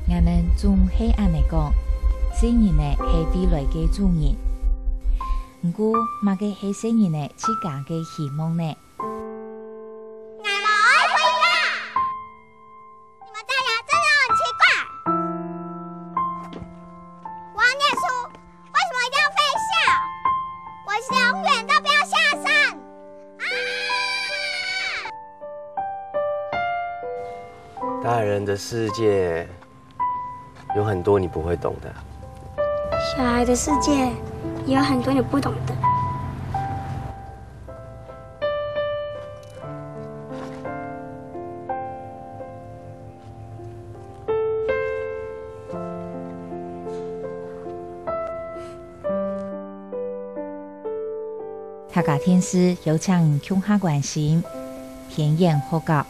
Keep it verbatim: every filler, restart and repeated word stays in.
𠊎等總係恁仔講，細人仔係未來个主人。毋過，麼个係細人仔自家个希望呢？ 𠊎無愛回家。你們大家真的很奇怪。我要念書，為什麼一定要被笑？我永遠都不要下山。啊！大人的世界有很多你不会懂的。小孩的世界也有很多你不懂的。客家電視邀請共下關心，天眼學校。